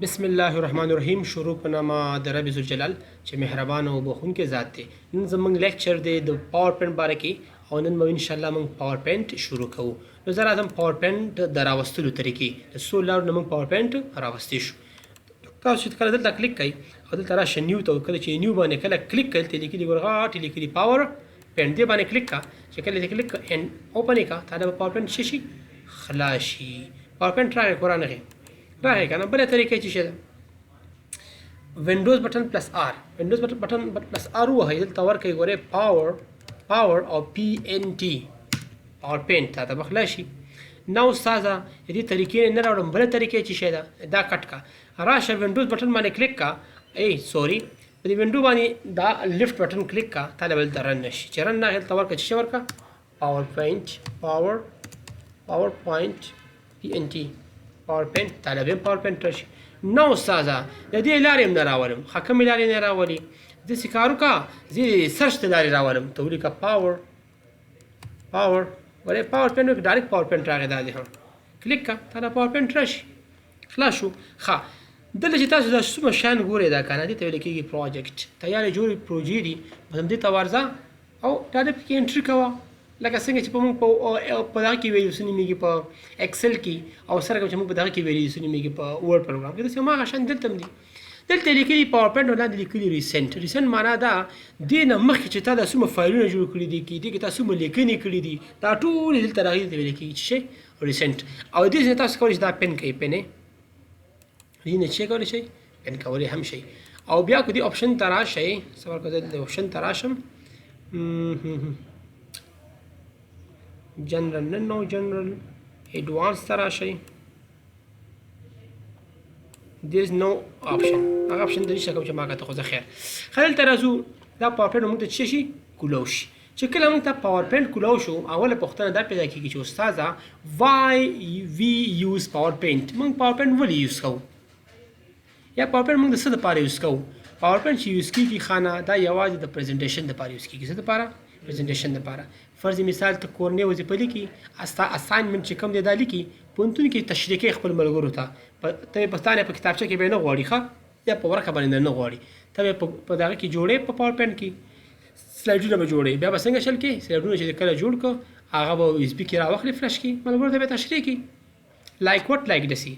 بسم الله الرحمن الرحیم. شروع په نامه د رب ذوالجلال چې مهربان او بخښونکی ذات دی. نن زمونږ lecture دی د PowerPoint باره کې او نن به ان شاء الله موږ PowerPoint شروع کوو. نو زه راځم PowerPoint د راوستلو طریقې، د څو لارو نه موږ PowerPoint راوستی شو. تاسو چې کله دلته کلیک کوئ او دلته راشه new ته، کله چې new باندې کله کلیک کوئ، دلته لیکلي ګوره غټ لیکلي PowerPoint، دې باندې کلیک کا. چې کله دې کلیک and open یې کا، تا به PowerPoint څه شي؟ خلاص شي. PowerPoint راغی که رانغی؟ راغی که نه؟ بله طریقه چې څه ده، Windows button plus R، Windows button plus R ووهئ، دلته ورکړئ ګورئ power او PNT، PowerPoint تا ته به خلاص شي. نه استاده، د دې طریقې نه راوړم. بله طریقې چې شه ده، دا cut کا، راشه Windows button باندې کلیک کا، ای sorry، په دې window باندې دا left button کلیک کا، تا له دلته run نشي. چې run نه دلته ورکړه، چې ورکړه PowerPoint، PowerPoint PNT، PowerPoint، تا له بیا PowerPoint راشي. نه استاده، د دې لارې هم نه راولم. ښه، کومې لارې نه راولي؟ داسې کار وکړه، زه یې search ته لارې راولم. ته ولیکه power، ګورې PowerPoint، direct PowerPoint راغی. دا دی هم کلیک کا، تا له PowerPoint راشي. خلاص شو. ښه، دلته چې تاسو دا څومره شیان ګورئ، دا کنه دې ته ویل کېږي project. تیارې جوړې پروژې دي، بس همدې ته ورځه او ډایرکټ پکې entry کوه، لکه څنګه چې په موږ په دغه کې ویلي، څه نومېږي، په Excel کې او سره چې موږ په دغه کې ویلي، څه نومېږي، په Word پروګرام کې، داسې هماغه شان دلته هم دي. دلته لیکلي PowerPoint او لاندې لیکلي recent. Recent معنا دا دې نه مخکې چې تا دا څومره فایلونه جوړ کړي دي، کې دي کې تا څومره لیکنې کړي دي، دا ټول دلته راغلي، ته ویل کېږي چې recent. او دې ځای تاسو کولی شئ دا pin کوئ، pin دې نه چې کولی شئ pin کولی هم شئ. او بیا که دې option ته راشئ، صبر کوئ، دې option ته راشم، جنرال، نه نو general، advance ته راشئ. There is no option، هغه option د نشته کوم چې ما کاته، خو زه خیر. ښه، دلته راځو. دا PowerPoint موږ ته څه شي کولاو شي. چې کله موږ ته PowerPoint کولاو شو، اوله پوښتنه دا پیدا کیږي چې استاده، why we use PowerPoint؟ موږ PowerPoint ولې use کوو یا PowerPoint موږ د څه لپاره use کوو؟ PowerPoint چې use کیږي خانه، دا یوازې د presentation لپاره use کیږي. څه لپاره؟ Presentation لپاره. فرض مثال ته کورنۍ وظیفه لیکي، ستا assignment چې کوم دی دا لیکي، پوهنتون کې تشریح کوي خپل ملګرو ته، ته په ستانه په کتابچه کې به نه غواړي، ښه، یا په ورقه باندې نه غواړي، ته به په دغه کې جوړې، په PowerPoint کې سلایډونه به جوړې. بیا به څنګه شل کې سلایډونه چې کله جوړ کو، هغه به USB کې راوخلي، فلش کې ملګرو ته به تشریح کړي. Like what؟ Like دسی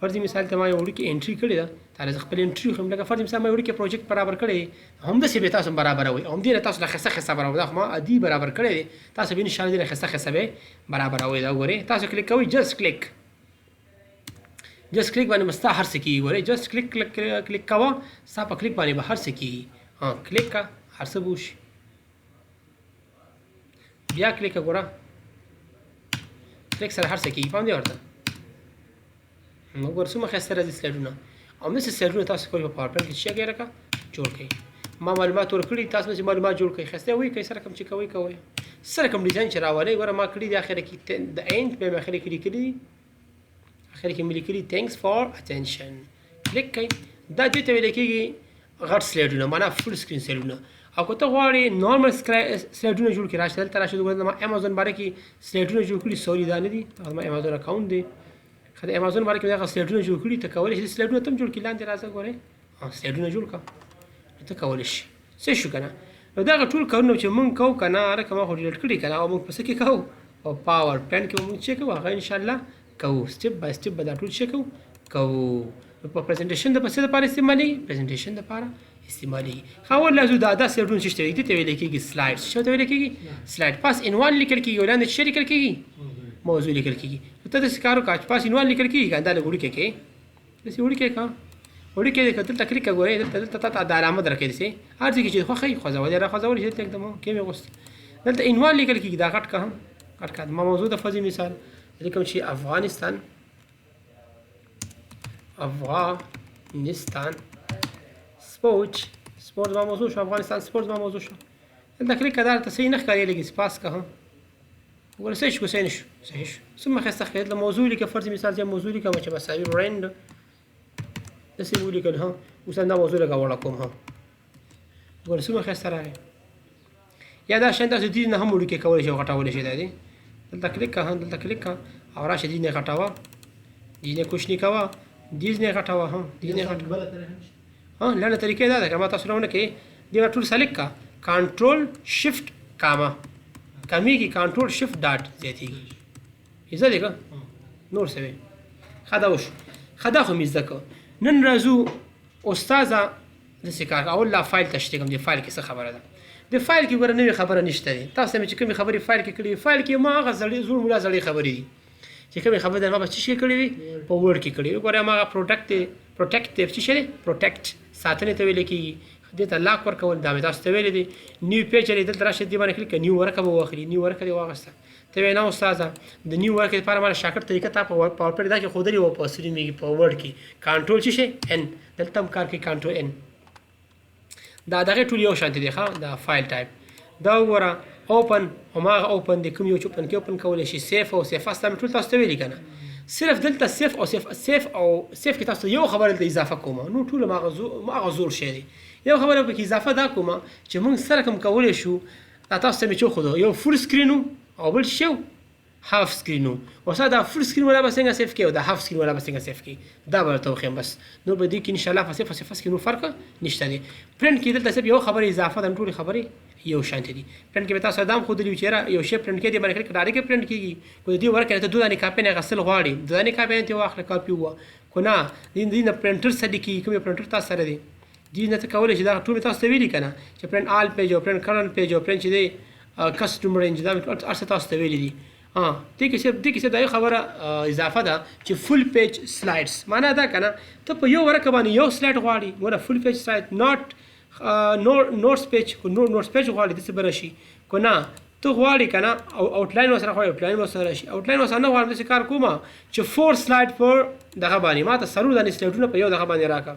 فرض مثال ته ما یو وړوکی entry کړې ده، تا زه خپل entry خو لکه فرض مثال ما یو وړوکی project برابر کړی، همداسې به تاسو برابروئ او همدې نه تاسو له ښایسته ښایسته برابر. دا خو ما عادي برابر کړی دی، تاسو به انشاءالله دې نه ښایسته ښایسته به برابروئ. دا وګورئ، تاسو کلیک کوئ، just click، just click باندې به ستا هر څه کېږي. ګورئ، just click، click click کوه، ستا په کلیک باندې به هر څه کېږي. ها، کلیک کا، هر څه به وشي. بیا کلیک ګوره، کلیک سره هر څه کېږي. پام دی ورته نو ګور څومره ښایسته راځي سلایډونه. او همداسې سلایډونه تاسو کولی په PowerPoint کې چې لکه جوړ کړئ. ما معلومات ورکړي، تاسو چې معلومات جوړ کړئ، ښایسته وایي کوي، سره کوم چې کوئ کوئ، سره کوم ډیزاین چې راولئ. ګوره، ما کړي دي. اخر کې د end به مې اخر کې لیکلي دي، اخر کې مې لیکلي "Thanks for attention". کلیک کړئ. دا دې ته ویل کېږي غټ سلایډونه، معنا full screen سلایډونه. او که ته غواړې normal سلایډونه جوړ کړې، راشه دلته، راشه وګوره، ما امازون باره کې سلایډونه جوړ کړي. Sorry، دا نه دي، هغه زما امازون account دی. ښه، د امازون باره کې دغه سلایډونه جوړ کړي. ته کولی شې سلایډونه ته هم جوړ کړي. لاندې راځه، ګورې، سلایډونه جوړ کړه، ته کولی شې. څه شو که نه؟ نو دغه ټول کارونه چې مونږ کوو که نه، هلکه ما خو delete کړي که نه، او مونږ په څه کې کوو؟ په PowerPoint کې به مونږ چې کوو، هغه انشاءالله کوو. Step by step به دا ټول چې کوو کوو. نو په presentation د په څه لپاره استعمالېږي؟ Presentation لپاره استعمالېږي. ښه، اول لازو دا سلایډونه چې شته، دې ته ویل کېږي slide. څه ته ویل کېږي؟ Slide. پس عنوان لیکل کېږي او لاندې څه لیکل کېږي؟ موضوع لیکل کېږي. ته داسې کار وکړه چې پاس عنوان لیکل کېږي که دا لږ وړوکی کې، داسې وړوکی که وړوکی دی که دلته کلیک ګورې، دلته تا ته دا علامه درکړي، داسې هر ځای کې چې خوښه وي خوځولې را خوځولې شي. دلته دمو کې مې غوښت، دلته عنوان لیکل کېږي. دا غټ که هم غټ که ما موضوع د فرض مثال لیکم چې افغانستان sport ما موضوع شو، افغانستان sport ما موضوع شو. دلته کلیک که دا ته صحیح نه ښکاري، لږ space که هم وګوره، صحیح شو، صحیح نه شو؟ صحیح شو. څومره ښایسته ښکاري. دلته موضوع لیکه، فرض مثال چې موضوع لیکم چې مساوي برند، داسې ولیکل. ها، اوس دا موضوع لږه وړه کوم. ها، ګوره څومره ښایسته راغی. یا دا شیان تاسو دې نه هم وړوکی کولی شئ او غټولی شئ. دا دی، دلته کلیک که، دلته کلیک که او راشه دې نه غټوه، دې نه کوچنی کوه. دیز نه غټه وه هم دیز نه غټه. ها لنډه طریقه دا ده که ما تاسو راونه کې دی ټول سلیکټ کا، کنټرول شیفت کاما کمیږي، کنټرول شیفت ډاټ زیاتیږي. زده دی که نور څه وي؟ ښه دا وشو. ښه دا خو مې زده کړ. نن راځو استاذه داسې کار اول لا فایل تشریح کوم. د فایل کې څه خبره ده؟ د فایل کې ګوره نوې خبره نشته دی. تاسو ته مې چې کومې خبرې فایل کې کړې، فایل کې ما هغه زړې زوړ مولا زړې خبرې دي چې کومې خبرې ما به څه شي کړې وي په ورډ کې کړې. وګوره ما هغه پروډکټ دی، پروټیکټ دی، څه شی دی؟ پروټیکټ ساتنې ته ویل کېږي. دې ته لاک ورکول دا مې تاسو ته ویلي دي. نیو پیج دی، دلته راشه دې باندې کلیک، نیو ورقه به واخلي. نیو ورقه دې واخیسته، ته وایې نه استاذه د نیو ورقې لپاره ما شارټکټ طریقه تا په پاورپوینټ دا کې ښودلې وه، په سري مې په ورډ کې کنټرول څه شی ان، دلته هم کار کوي کنټرول ان. دا دغه ټول یو شانتي دی. ښه دا فایل ټایپ دا وګوره اوپن، هماغه اوپن دی کوم یو چې اوپن کې اوپن کولی شي. سیف او سیف اصلا مې ټول تاسو ته ویلي که نه. صرف دلته سیف او سیف، سیف او سیف کې تاسو یو خبره دلته اضافه کوم، نو ټول هماغه زوړ شی دی. یو خبره پکې اضافه دا کوم چې موږ سره کوم کولی شو، دا تاسو ته مې چې وښودو یو فول سکرین او بل شی هاف سکرین. اوس دا فول سکرین ولا به څنګه سیف کې او دا هاف سکرین ولا به څنګه سیف کې، دا به درته وښیم. بس نور به دې کې ان شاء الله په سیف او سیف کې نور فرق نشته دی. پرنټ کې دلته صرف یو خبره اضافه ده، ټولې خبرې یو شانتې دي. پرنټ کې به تاسو دا هم ښودلي وي چې یاره یو شی پرنټ کې دی باندې کلیک ډایرکټ پرنټ کېږي، که د دې ورکه ته دوه دانې کاپي نه اخیستل غواړي، دوه دانې کاپي نه ترې واخله کاپي ووهه، که نه دې نه پرنټر سره لیکي، کوم یو پرنټر تاسو سره دی دې نه ته کولی شي. دا ټول مې تاسو ته ویلي که نه چې پرنټ آل پیج او پرنټ کرنټ پیج او پرنټ چې دی کسټمر رینج، دا مې ټول هر څه تاسو ته ویلي دي. دې کې صرف دې کې صرف دا یو خبره اضافه ده چې فول پیج سلایډز، معنا دا که نه ته په یو ورقه باندې یو سلایډ غواړي، ګوره فول پیج سلایډ ناټ نوټس پیج، که نوټس پیج غواړي داسې به راشي، که نه ته غواړي که نه او آوټلاین ورسره غواړي آوټلاین ورسره راشي. آوټلاین ورسره نه غواړم، داسې کار کوم چې فور سلایډ پر دغه باندې ما ته څلور دانې سلایډونه په یو دغه باندې راکړه.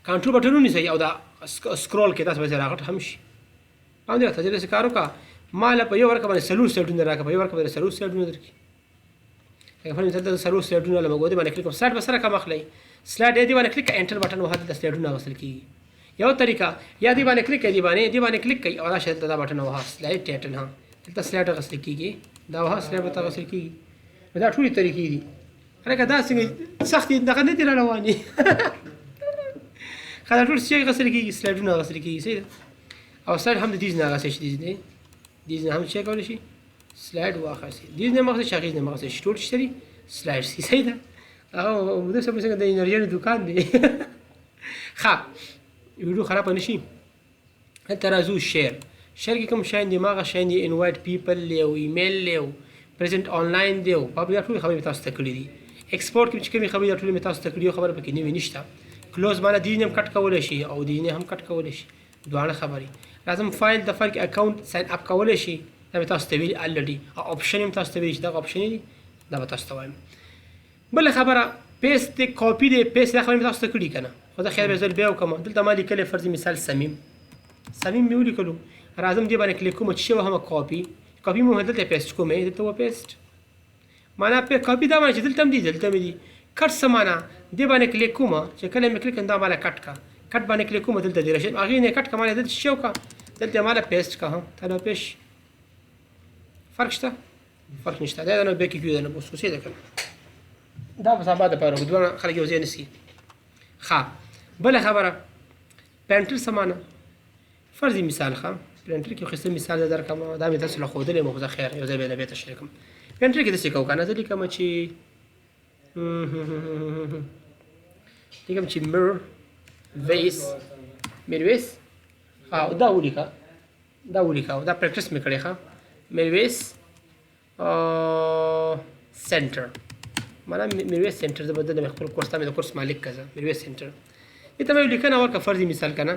کنټرول بټن ونیسئ او دا سکرول کې داسې به راغټ هم شي. پام دې راته چې داسې کار وکړه، ما له په یو ورقه باندې څلور سلایډونه راکړه، په یو ورقه باندې څلور سلایډونه درکړي. لکه فرض مثال دلته څلور سلایډونه له مګو دې باندې کلیک کوم، سلایډ به سره کم اخلئ، سلایډ دې باندې کلیک کړئ، انټر بټن وهه، دلته سلایډونه اخیستل کېږي. یو طریقه یا دې باندې کلیک کړئ، دې باندې کلیک کړئ او راشه دلته دا بټن وهه، سلایډ ټایټل، ها دلته سلایډ اخیستل کېږي، دا وهه سلایډ به اخیستل کېږي. دا ټولې طریقې دي. هلکه دا څنګه سختې دغه نه دي را روانې. ښه دا ټول څه اخیستل کېږي، سلایډونه اخیستل کېږي، صحیح ده. او سلایډ هم د دې نه اخیستی شي، دې نه هم څه کولی شي سلایډ واخیستي، دې نه مخکې شي، هغې نه مخکې شي، ټول څه دي سلایډ شي، صحیح ده. هغه داسې به څنګه د انرژي دوکان دی. ښه ویډیو خرابه نه شي. دلته راځو شیر، شیر کې کوم شیان دي؟ هماغه شیان دي، انوایټ پیپل دی او ایمیل دی او پریزنټ آنلاین دی او پبلک، ټولې خبرې مې تاسو ته کړې دي. ایکسپورټ کې چې کومې خبرې دا ټولې مې تاسو ته کړې، یو خبره پکې نوې نشته. کلوز باندې دې نه هم کټ کولی شي او دې نه هم کټ کولی شي، دواړه خبرې. راځم فایل، د فایل کې اکاونټ ساین اپ کولی شي، دا مې تاسو ته ویلي الریډي، او اپشن هم تاسو ته ویلي چې دغه اپشن دي، دا به تاسو ته وایم. بله خبره پیست دی، کاپي دی، پیست دا خبرې مې تاسو ته کړي که نه، خو زه خیال به ځل بیا وکړم. دلته ما لیکلی فرضي مثال صمیم، صمیم مې ولیکلو، راځم دې باندې کلیک کوم چې څه وهم کاپي، کاپي مې دلته پیست کوم، دلته و پیست، معنا په کاپي دا معنی چې دلته هم دي، دلته هم دي. کټ څه معنا؟ دې باندې کلیک کوم چې کله مې کلیک کړم دا ماله کټ کا، کټ باندې کلیک کوم دلته دې راشي، هغې نه کټ که معنی دلته څه وکړه، دلته ماله پیست کا، ها ته نو پېښ فرق شته؟ فرق نشته. دا نو بیا کې کیو ده نو اوس څه ده که نه، دا به سبا دپاره وکړو، دواړه خلک یو ځای نه سي. ښه بله خبره پرنټر څه معنا؟ فرضي مثال، ښه پرنټر کې خو څه مثال زه درکړم، دا مې تاسو له ښودلی یم، خو زه خیر یو ځای به بیا تشریح کړم. پرنټر کې داسې کوو که نه، زه لیکم چې لیکم چې میرویس، میرویس او دا ولیکه، دا ولیکه او دا پریکټس مې کړی. ښه میرویس سنټر، معنا میرویس سنټر، زه به دلته مې خپل کورس ته مې د کورس مالک که زه میرویس سنټر. دې ته مې یو لیکنه ورکړه، فرضي مثال که نه،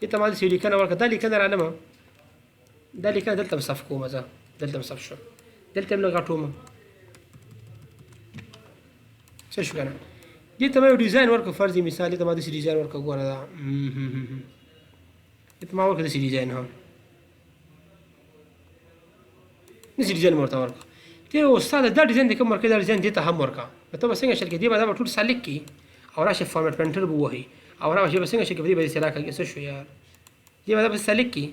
دې ته ما داسې یو لیکنه ورکړه، دا لیکنه رالمه، دا لیکنه دلته هم صف کوم، زه دلته هم صف شوم، دلته هم لږ غټوم، څه شو که نه. دې ته ما یو ډیزاین ورکړ، فرضي مثال، دې ته ما داسې ډیزاین ورکړ، ګوره دا دې ته ما ورکړ داسې ډیزاین، هم داسې ډیزاین مې ورته ورکړ. ته استاد دا ډیزاین دې کوم ورکړی، دا ډیزاین دې ته هم ورکړه، نو ته به څنګه شل کې دې به دا به ټول سلیکټ کړي او راشه فارمټ پرنټر به ووهي او راشه به څنګه شل کې په دې به دې راکاږي، څه شو یار، دې به دا به سلیکټ کړي،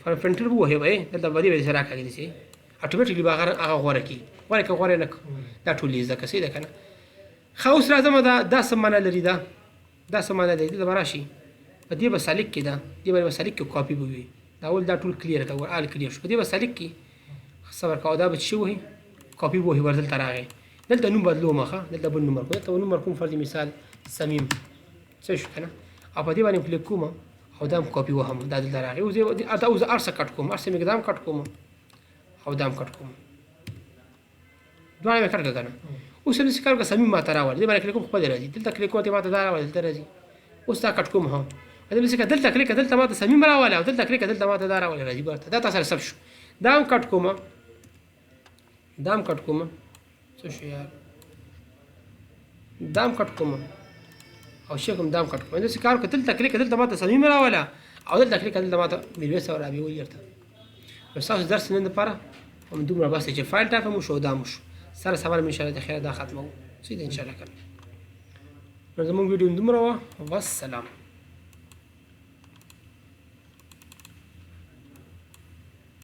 فارمټ پرنټر به ووهي، به دلته به دې به دې راکاږي، داسې اتوماتیکلی به هغه غوره کړي، غوره که غوره نه کړو، دا ټول یې زده کړه، صحیح ده که نه؟ ښه اوس راځم، دا دا څه معنا لري؟ دا دا څه معنا لري؟ دلته به راشي، په دې به سلیک کې، دا دې باندې به سلیک کې کاپي به وي. دا اول دا ټول کلیر کړه، آل کلیر شو. په دې به سلیک کې صبر کوه، دا به څه وهي؟ کاپي وهي. ور دلته راغی، دلته نوم بدلوم. ښه، دلته بل نوم ورکوم، دلته نوم ورکوم، فرض مثال صمیم. څه شو که نه؟ او په دې باندې کلیک کوم او دا هم کاپي وهم. دا دلته راغی. اوس دا اوس هر څه کټ کوم، هر څه مې دا هم کټ کوم او دا هم کټ کوم، دواړه مې کټ کړه که نه؟ اوس هم داسې کار وکړه، صمیم ماته راولي. دې باندې کلیک کوم، خپل راځي. دلته کلیک کوم، ته ماته دا راولي، دلته راځي. اوس دا کټ کوم هم، دې څه، دلته کلیک، دلته ماته صمیم راولي او دلته کلیک، دلته ماته دا راولي، راځي ورته. دا تاسو سره سب شو. دا هم کټ کوم، دا هم کټ کوم. څه شو یار؟ دا هم کټ کوم او شي کوم، دا هم کټ کوم. داسې کار وکړه، دلته کلیک، دلته ماته صمیم راوله او دلته کلیک، دلته ماته میرویس او رابي ورته. نو ستاسو درس نن لپاره هم دومره بس چې فایل ټایپ مو شو، دا مو شو سره سبا ان شاء الله د خیره دا ختمو. سید ان شاء الله کنه. نو زموږ ویډیو دومره وه. والسلام.